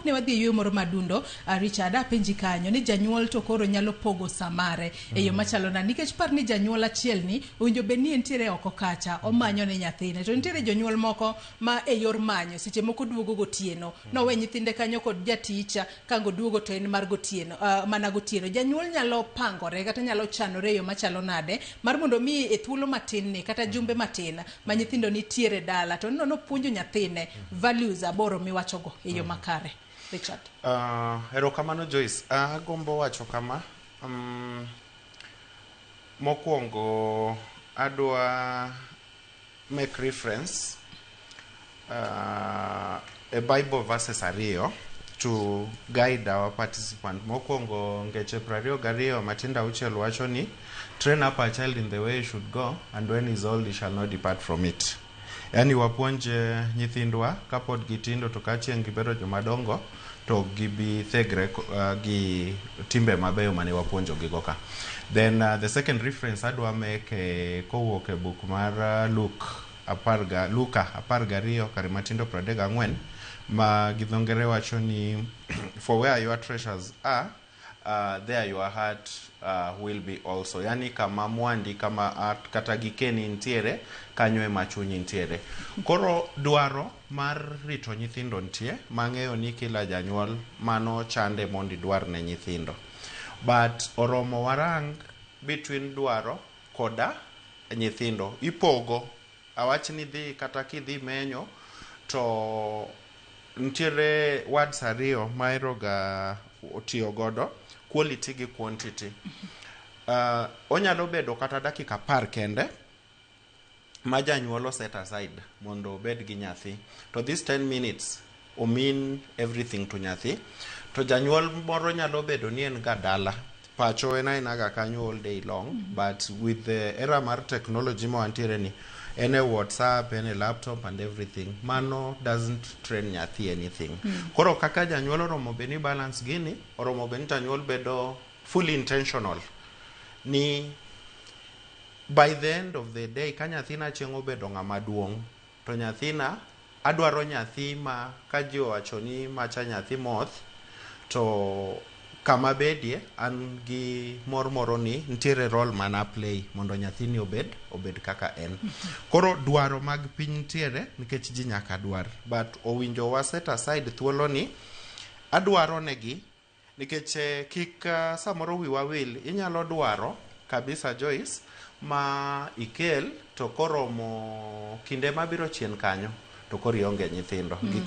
ne wadhi e yueyo moro madundo, Richard, apenji kanyo ni janyuol to koro nyalo pogo sa mare e yo machalo nade? Nikech par ni janyuol achiel ni owinjo bed ni entiere oko kacha omanyo ne nyathine, to nitiere jonyuol moko ma e yor manyo seche moko duogo gotieno, nowe nyithinde kanyo kod jatich kango duogo to en mar gotieno, mana gotieno. Janyuol nyalo pangore kata nyalo chanore e yo machalo nade mar mondo mi e thuolo matin ni kata jumbe matin ma nyithindo nitiere dala to neno nopuonjo nyathine values aboro miwachogo e yo makare, Richard? Erokamano Joyce. Agombo wacho kama. Mokwongo adwa make reference e Bible verses ariyo to guide our participant. Mokwongo, Ngeche 22 matindo 6 wacho ni, "Train up a child in the way he should go, and when he is old he shall not depart from it." Yani wapuonj nyithindwa kapod gitindo, to ka chieng' gibedo jomadongo to ok gibi thegre gi timbe mabeyo mane wapuonjogigo ka. Then the second reference adwa make kowuok e buk mar Luke 10 ga Luka 12 kare matindo 34, ma gi dho ngere wacho ni, "For where your treasures are, there your heart will be also." Yani kama mwandi kama kata gikeni nitiere, kanyo ema chunyi nitiere. Koro dwaro mar rito nyithindo nitie, mang'eyo ni kila janyuol mano chande mondo idwar ne nyithindo, but oromo warang between dwaro koda nyithindo. Ipogo awach ni dhi kata kidhi menyo to nitiere words ariyo mahero ga tiyo godo, quality gi quantity. Onyalo bedo kata dakika 10 kende ma janyuol o set aside mondo obed gi nyathi, to this 10 minutes o mean everything to nyathi. To janyuol moro nyalo bedo ni en ga dala pacho, en aena ga kanyo all day long, but with the era mar technology ma wantiere ni, en e WhatsApp, en e laptop and everything, mano doesn't train nyathi anything. Koro kaka janyuol oromo bed ni balance gini, oromo bed ni janyuol bedo fully intentional ni by the end of the day, ka nyathina chieng' obedo ng'ama duong', to nyathina adwaro nyathi ma ka ji owacho ni macha nyathi moth, to kama bedie an gi mor moro ni nitiere role mana play mondo nyathini obed kaka en. Koro dwaro mag piny nitiere nikech ji nyaka dwar, but owinjo wa set aside thuolo ni adwaro negi, nikech kik samoro wiwa wil. Inyalo dwaro kabisa, Joyce, ma ikel to koromo kinde mabiro chien kanyo to koro ionge nyithindo. Gik